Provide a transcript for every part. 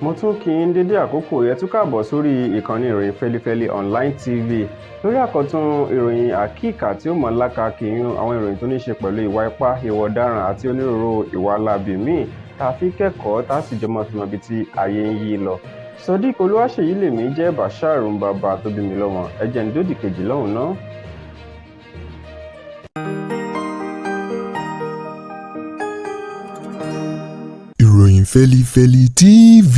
Mo tún kí yín dédé àkókò yẹ tún káàbọ̀ sórí ìkànnì ìròyìn Fẹ́lifẹ́li Online TV lórí àkọ́tún ìròyìn àkíkà tí ó mọ̀ lákàkíyún àwọn ìròyìn tó ní ṣe pẹ̀lú ìwà ipá, ìwà ọ̀daràn àti onírúurú ìwà láabi míì tá a fi kẹ́kọ̀ọ́ tá a sì jọ máa fi mọ ibi tí ayé ń yí lọ. Sodiq Olúwaṣèyí lèmi jẹ́ Bashir bàbá tó bí mi lọ́mọ. Ẹ jẹ́ n dódì kejì lọ́hùn ná. Ìròyìn Fẹ́lifẹ́li TV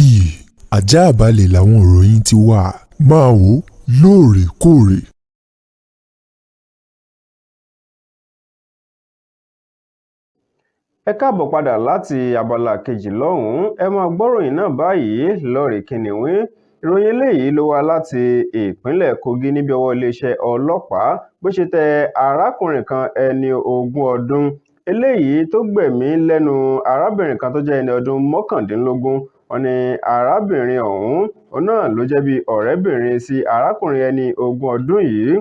àjààbálẹ̀ làwọn ìròyìn ti wà, máa wò ó lóòrèkóòrè. Ẹ káàbọ̀ padà láti abala kejì lọ́hùn-ún. Ẹ máa gbọ́ròyìn náà báyìí lọ́ọ̀rẹ́ kìnìún. Ìròyìn eléyìí ló wá láti ìpínlẹ̀ Kogi níbi ọwọ́ iléeṣẹ́ ọlọ́pàá bó ṣe tẹ arákùnrin kan ẹni 20 ọdún eléyìí tó gbẹ̀mí lẹ́nu arábìnrin kan tó jẹ́ ẹni ọdún 19. Wọ́n ní arábìnrin ọ̀hún òun náà ló jẹ́ bí ọ̀rẹ́bìnrin sí arákùnrin ẹni 20 ọdún yìí.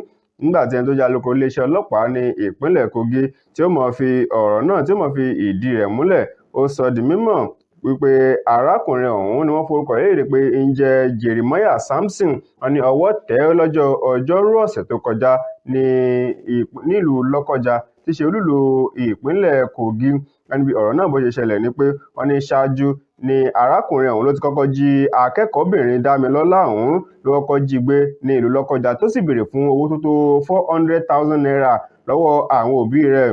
Nígbà tí ẹni tó jẹ́ alukoro iléeṣẹ́ ọlọ́pàá ní ìpínlẹ̀ Kogi tí ó mọ̀ fi ọ̀rọ̀ náà tí ó mọ̀ fi ìdí rẹ̀ múlẹ̀, ó sọ di mímọ̀ wípé arákùnrin ọ̀hún ni wọ́n forúkọ rẹ̀ léde pé ń jẹ́ Jeremiah Samson. Wọ́n ní ọwọ́ tẹ̀ ẹ́ lọ́jọ́ ọjọ́rú ọ̀sẹ̀ tó kọjá nílùú Lọ́kọ́jà tí ṣe olúìlú ìpínlẹ̀ Kogi. Wọ́n ní bí ọ̀rọ̀ náà bó ṣe ṣẹlẹ̀ ni pé wọ́n ní ṣáájú ni arákùnrin ọ̀hún ló ti kọ́kọ́ jí akẹ́kọ̀ọ́bìnrin Dámilọ́lá ọ̀hún ló kọ́kọ́ jí gbé ní ìlú Lọ́kọ́jà tó sì béèrè fún owó tó tó 400,000 naira lọ́wọ́ àwọn òbí rẹ̀.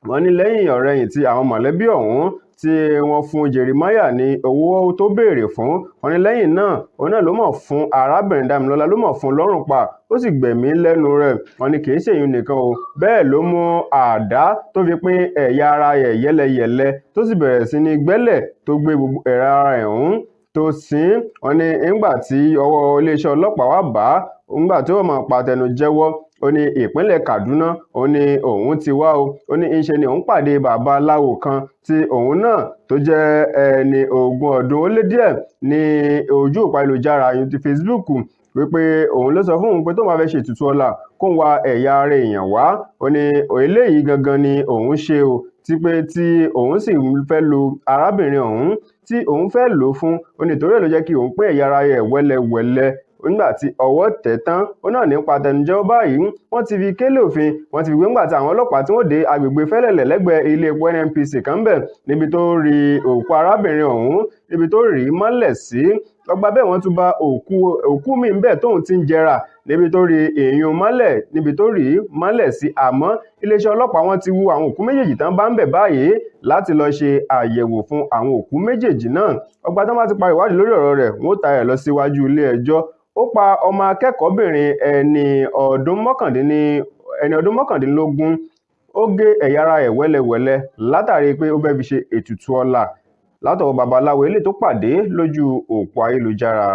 Wọ́n ní lẹ́yìn ọ̀rẹyìn tí àwọn mọ̀lẹ́bí ọ̀hún tí wọ́n fún Jeremiah ní owó tó béèrè fún, wọ́n ní lẹ́yìn náà òun náà ló mọ̀ fún arábìnrin Dámilọ́lá ló mọ̀ fún lọ́rùn pa, ó sì gbẹ̀mí lẹ́nu rẹ̀. Wọ́n ní kì í ṣèyún nìkan o, bẹ́ẹ̀ ló mú àdá tó fi pín ẹ̀yà ara rẹ̀ yẹ́lẹyẹ̀lẹ tó sì bẹ̀rẹ̀ sí ní gbẹ́lẹ̀ tó gbé gbogbo ẹ̀yà ara rẹ̀ ọ̀hún tó sin. Wọ́n ní nígbà tí ọwọ́ iléeṣẹ́ ọlọ́pàá wá bá a, nígbà tí ó máa pàtẹnu jẹ́wọ́, ó ní ìpínlẹ̀ Kaduna ó ní òun ti wá o. Ó ní ńṣe ni òun pàdé babaláwo kan tí òun náà tó jẹ́ ẹni 20 ọdún ó lé díẹ̀ ní ojú òpó ayélujára ti Facebook, wípé òun ló sọ fún òun pé tóun bá fẹ́ ṣe ètùtù ọlà kóun wá ẹ̀yà ara èèyàn wá. Ó ní eléyìí gangan ni òun ṣe o, tí pé tí òun sì fẹ́ lo arábìnrin ọ̀hún tí òun fẹ́ lò ó fún. Ó ní ìtorí ẹ̀ ló jẹ́ kí òun pín ẹ̀yà ara rẹ̀ wẹ́lẹ́wẹ́lẹ́. Nígbà tí ọwọ́ tẹ̀ tán, ó náà nípa tẹnujẹ́wọ́ báyìí wọ́n ti fi kélé òfin, wọ́n ti fi gbé ńgbà tí àwọn ọlọ́pàá tí wọ́n dé agbègbè Fẹ́lẹ́lẹ̀ lẹ́gbẹ̀ẹ́ ilé epo NNPC kan bẹ̀ níbi tó rí òkú arábìnrin ọ̀hún níbi tó rí mọ́lẹ̀ sí. Ọgbà bẹ́ẹ̀ wọ́n tún bá òkú mi ń bẹ̀ tóun ti ń jẹrà níbi tó rí èèyàn mọ́lẹ̀ níbi tó rí mọ́lẹ̀ sí. Àmọ́ iléeṣẹ́ ọlọ́pàá wọ́n ti wú àwọn òkú méjèèjì tán bá ń bẹ̀ báyìí láti lọ ṣe àyẹ̀wò fún àwọn òkú méjèèjì náà. Ọgbà tán bá ti parí ìwádìí lórí ọ̀rọ̀ rẹ̀, wọ́n ó ta ẹ̀ lọ síwájú ilé ẹjọ́. Ó pa ọmọ akẹ́kọ̀ọ́bìnrin ẹni ọdún 19, ó gé ẹ̀yà ara ẹ̀ wẹ́lẹ́wẹ́lẹ́ látàrí pé ó fẹ́ fi ṣe ètùtù ọlà látọwọ́ babaláwo eléyìí tó pàdé lójú òpó ayélujára.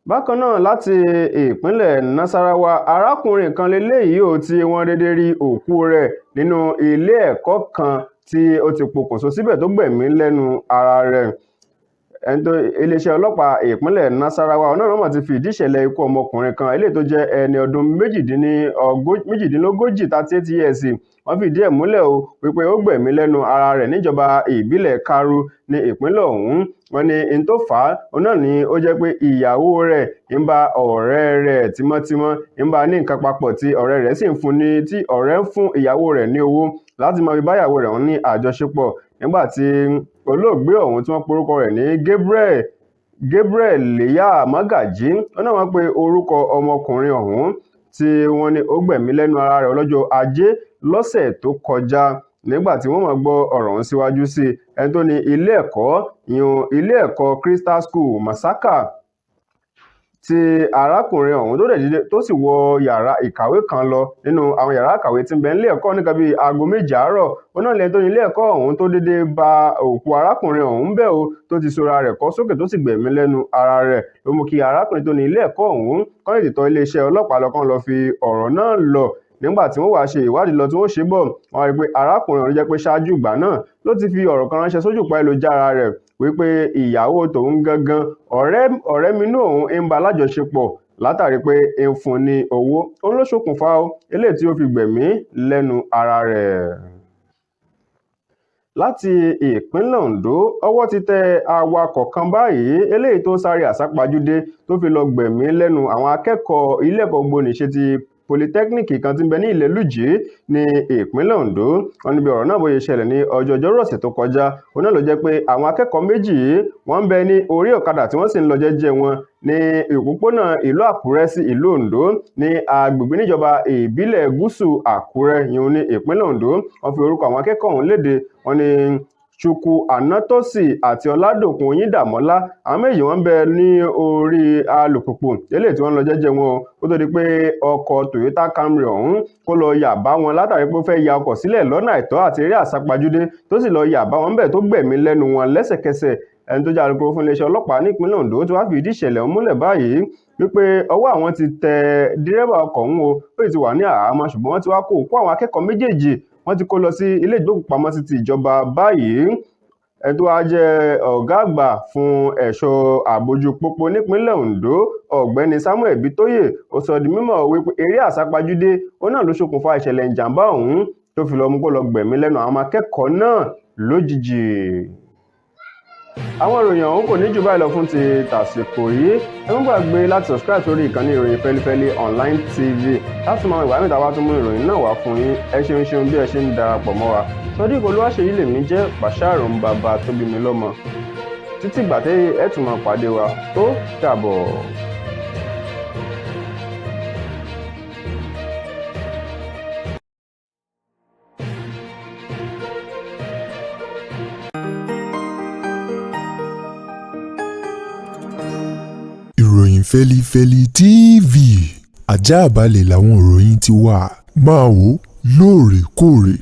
Bákan náà láti ìpínlẹ̀ Nasarawa, arákùnrin kan leléyìí ò tí wọ́n dédé rí òkú rẹ̀ nínú ilé ẹ̀kọ́ kan tí ó ti pokùnso síbẹ̀ tó gbẹ̀mí lẹ́nu ara rẹ̀. Ẹni tó iléeṣẹ́ ọlọ́pàá ìpínlẹ̀ Nasarawa ọ̀nà náà ti fi ìdí ìṣẹ̀lẹ̀ ikú ọmọkùnrin kan eléyìí tó jẹ́ ẹni ọdún 38, 38 years, wọ́n fìdí ẹ̀ múlẹ̀ o wípé ó gbẹ̀mí lẹ́nu ara rẹ̀ níjọba ìbílẹ̀ Karu ní ìpínlẹ̀ ọ̀hún. Wọ́n ní n tó fà á òun náà ni ó jẹ́ pé ìyàwó rẹ̀ ń bá ọ̀rẹ́ rẹ̀ tímọ́tímọ́ ń bá ní nǹkan papọ̀ tí ọ̀rẹ́ rẹ̀ sì ń fún ní tí ọ̀rẹ́ ń fún ìyàwó rẹ̀ ní owó láti máa fi bá ìyàwó rẹ̀ ní àjọṣepọ̀. Nígbà tí olóògbé ọ̀hún tí wọ́n porúkọ rẹ̀ ní Gabriel Leya Magaji, ó náà wọ́n pe orúkọ ọmọkùnrin ọ̀hún tí wọ́n ní ó gbẹ̀mí lẹ́nu ara rẹ̀ lọ́jọ́ Ajé lọ́sẹ̀ tó kọjá. Nígbà tí wọ́n máa gbọ́ ọ̀rọ̀ ọ̀hún síwájú sí i, ẹni tó ní ilé ẹ̀kọ́ ìyún ilé ẹ̀kọ́ Crystal School Masaka tí arákùnrin ọ̀hún tó dẹ̀ dídé tó sì wọ yàrá ìkàwé kan lọ nínú àwọn yàrá ìkàwé tí ń bẹ nílé ẹ̀kọ́ nìkan bíi aago 7 àárọ̀, ó náà lẹ́ni tó ní ilé ẹ̀kọ́ ọ̀hún tó dédé ba òkú arákùnrin ọ̀hún bẹ́ẹ̀ o tó ti sora rẹ̀ kọ́ sókè tó sì gbẹ̀mí lẹ́nu ara rẹ̀ ló mú kí arákùnrin tó ní ilé ẹ̀kọ́ ọ̀hún kọ́ lè tètè iléeṣẹ́ ọlọ́pàá lọ kán lọ fi ọ̀rọ̀ náà lọ. Nígbà tí wọ́n wàá ṣe ìwádìí lọ tí wọ́n ṣe bọ̀, wọ́n rí i pé arákùnrin ọ̀hún jẹ́ pé ṣáájú ìgbà náà ló ti fi ọ̀rọ̀ kan ránṣẹ́ sójú òpó ayélujára rẹ̀ wípé ìyàwó tòun gangan ọ̀rẹ́ minú òun ń bá alájọṣepọ̀ látàrí pé ń fún ní owó. Òun ló ṣokùnfà o eléyìí tí ó fi gbẹ̀mí lẹ́nu ara rẹ̀. Láti ìpínlẹ̀ Ondo, ọwọ́ ti tẹ awakọ̀ kan báyìí eléyìí tó sáré àsápajúdé tó fi lọ gbẹ̀mí lẹ́nu àwọn akẹ́kọ̀ọ́ ilé ẹ̀kọ́ gbogbonìṣe ti polytechnic kan tí ń bẹ ní Ìlẹ́lùjì ní ìpínlẹ̀ Ondo. Wọn níbi ọ̀rọ̀ náà bóyá ṣẹlẹ̀ ní ọjọ́ ọjọ́rú ọ̀sẹ̀ tó kọjá, òun náà ló jẹ́ pé àwọn akẹ́kọ̀ọ́ méjì yìí wọ́n ń bẹ ní orí ọ̀kadà tí wọ́n sì ń lọ jẹ́jẹ́ wọn ní òpópónà ìlú Àkúrẹ́ sí ìlú Ondo ní agbègbè níjọba ìbílẹ̀ gúúsù Àkúrẹ́ ìyẹn ní ìpínlẹ̀ Ondo. Wọ́n fi orúkọ àwọn akẹ́kọ̀ọ́ ọ̀hún léde, wọ́n ní Chukwu Anatosi àti Ọládòkun Oyíndàmọ́lá. Àwọn méjì wọ́n ń bẹ ní orí alùpùpù eléyìí tí wọ́n ń lọ jẹ́jẹ́ wọn o, kó tó di pé ọkọ̀ Toyota Camry ọ̀hún kó lọ yà bá wọn látàrí pé ó fẹ́ ya ọkọ̀ sílẹ̀ lọ́nà àìtọ́ àti eré àsápajúdé, tó sì lọ yà bá wọn bẹ̀ tó gbẹ̀mí lẹ́nu wọn lẹ́sẹ̀kẹsẹ̀. Ẹni tó jẹ́ alukoro fún iléeṣẹ́ ọlọ́pàá nípínlẹ̀ Ondo ti wá fìdí ìṣẹ̀lẹ̀ ọ̀hún múlẹ̀ báyìí wípé ọwọ́ àwọn ti tẹ dírẹ́bà ọkọ̀ ọ̀hún o, ó sì ti wà ní àhámọ́, ṣùgbọ́n wọ́n ti wá kó òkú àwọn akẹ́kọ̀ọ́ méjèèjì, wọ́n ti kó lọ sí ilé ìgbókùpamọ́sí ti ìjọba báyìí. Ẹni tó wá jẹ́ ọ̀gá àgbà fún ẹ̀ṣọ́ àbójú pópó nípínlẹ̀ Ondo, ọ̀gbẹ́ni Samuel Bitoye, ó sọ di mímọ̀ wípé eré àsápajúdé ó náà ló ṣokùnfà ìṣẹ̀lẹ̀ ìjàmbá ọ̀hún tó fi lọ mú kó lọ gbẹ̀mí lẹ́nu àwọn akẹ́kọ̀ọ́ náà lójijì. Àwọn ìròyìn ọ̀hún kò ní jù báyìí lọ fún ti tàsìkò yìí. Ẹ má gbàgbé láti subscribe sórí ìkànnì ìròyìn Fẹ́lifẹ́li Online TV láti mọ ìgbà mìta wá tún mú ìròyìn náà wá fún yín. Ẹ ṣeun ṣeun bí ẹ ṣe ń darapọ̀ mọ́ wa. Sodiq Olúwaṣeyí lèmi jẹ́, pàṣàrò ń bàbá tó bí mi lọ́mọ. Títí ìgbà tẹ́ ẹ tún máa pàdé wa, ó dàbọ̀. Ìròyìn Fẹ́lifẹ́li TV, àjààbálẹ̀ làwọn ìròyìn ti wà. Máa wò lóòrèkóòrè.